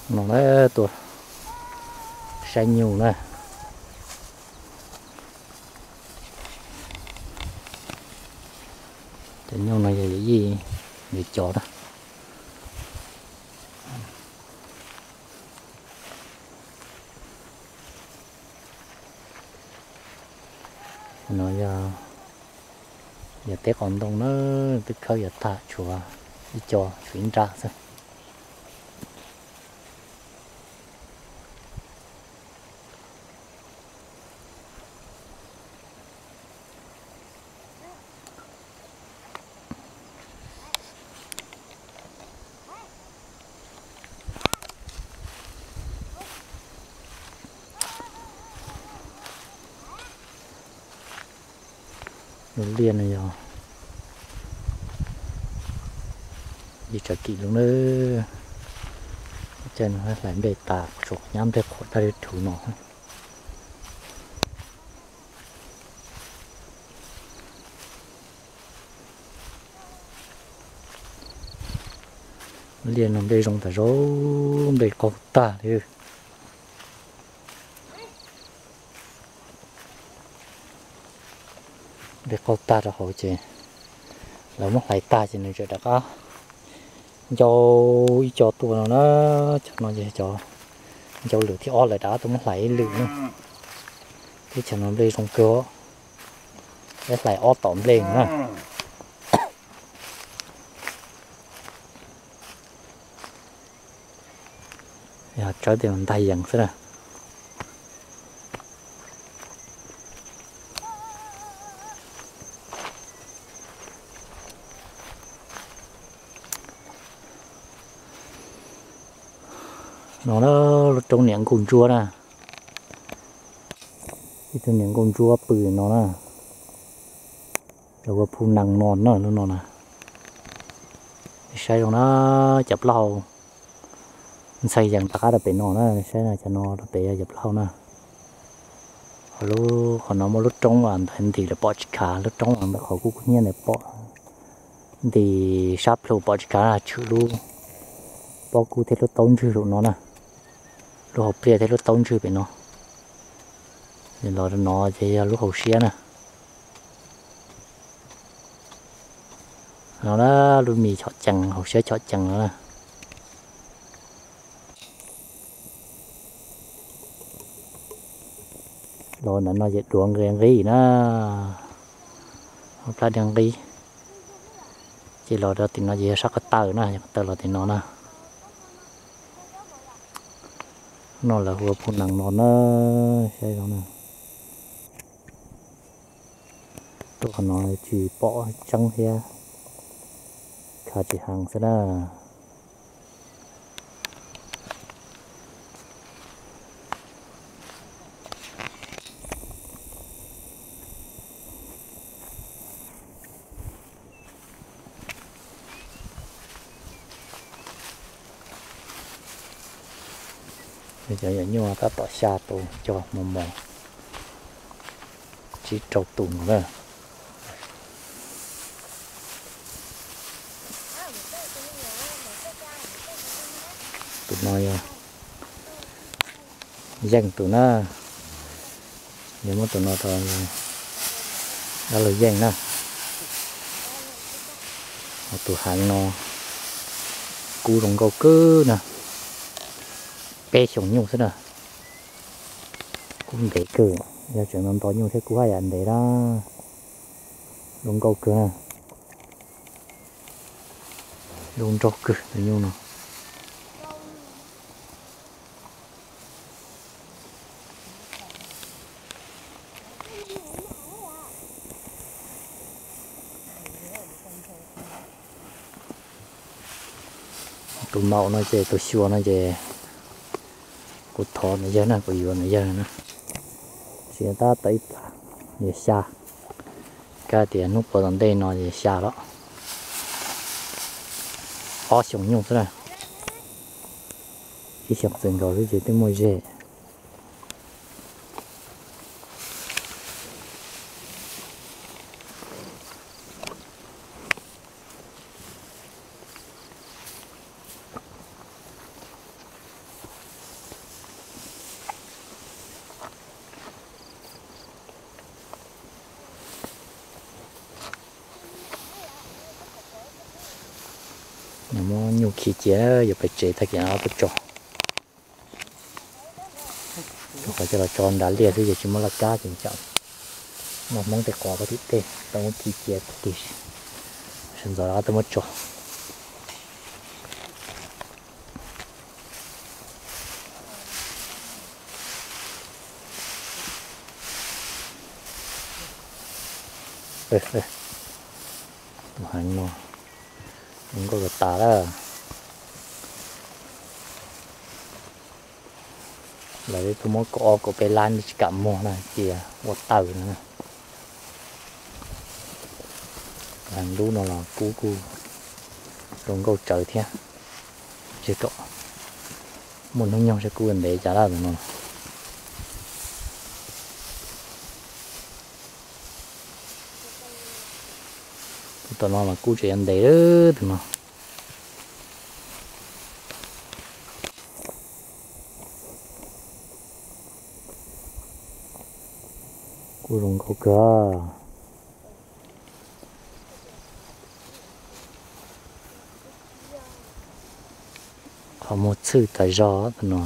No na, tuaj saib nyuj na. Cov nyuj no yog yawm yij nws cov na. No yog, yog teb qos ntoo na, twb khawb yuav tag, tshuav ib co, tshuav ib nra xwb. Lub liaj no yog ib tsam kim lub na, caij no hlais nplej tas, tsuas nyab nplej qhuav daj daj thuv no. Liaj no nplej zoo tas zog, nplej qaug tag li. Nplej qaug tag rau hauv ces lawv muab hlais tag ces nws tseem rov qab ncau ib co tuaj no na. Cov no ces cov ncau lwm thib ob lawv rov qab tuaj muab hlais ib lwm na. Teb chaws no nplej zoo kawg, peb hlais ob tom nplej no na. Yog tsawb tej ntag yees xwb na. No na, lub roob niam nkauj ntsuab na. Ib tug niam nkauj ntsuab pw no na. Lawv ua phu nees no na, lub no na. Saib zoo na, cov plaub hau ntxhais yees rov qab rau pem no na, saib na, cov no rau pem yog cov plaub hau na. Ho lub qhov no muaj lub roob ntawd nti lawm pom tsis khav, lub roob ntawm qhov kub kub hnyiab ntawd pom, nti sab plhu pom tsis khav, tshwm lub pob kub thiab lub taub ntswg lub no na, lub hauv pliaj thiab lub taub ntswg pem no. Los rau no ces yog lub hauv siab na. No na, lub mis chom cees, hauv siab chom cees no na. Los ntawm no ces duav nqi nqib na, plab diav nqib. Ces los rau tim no ces yog sab ko taw na, yog ko taw los tim no na. No lawv hu ua phu nees no na, saib zoo na. Tuaj qhov no tsis pom tseeb thiab, khav tsis heev xwb na. Cov yawm nyuj tab tom xya tus, cog mos mos, tsib rau tus no na. Tus no yog yeej tus na, yog muab tus no rau dab laug yeej na. Ho tus heev no kub zoo nkauj kawg na, peb xyoos nyuj xwb na. Kub ntev kawg, yog tseem nto nto nyuj thiab kub haj yam ntev na. Zoo nkauj kawg na, zoo nraug kawg tus nyuj no. Tus maum no ces tus xyuas no ces kuv thov nws yawg na, kuv yuav nws yawg na. Tsis tab tau ib plag, yuav xya. Kav tias hnub puas tom ntej no ces xya lawm. Ob xyoos nyuj xwb na, ib xyoos txwm nkaus xwb ces twb muaj ze. Mus khi cia, yuav pem tsev tag kis no tuaj tso. Rau qhov coj los tso nrad liaj xwb ces tsis muaj laj kab ces tsam no Hmoob tej qos puag tim tej tau muab khi cia tag kis, sawv ntxov rov qab tuaj muab tso. Tus heev no, zoo nkauj tas tas lawm. Lawv tuaj muab kaum ob kaum peb lab tsis kam muag na, cia ua tawm no na. Heev, lub no los kub kuj zoo nkauj tsawv thiab. Tsis kom muaj hnub nyoog saib kub ntev cas lawm no. Tus tom no los kub tseem yuav ntev tus no. Kub zoo nkauj kawg. Qhov muag txhwj tas zog tus no.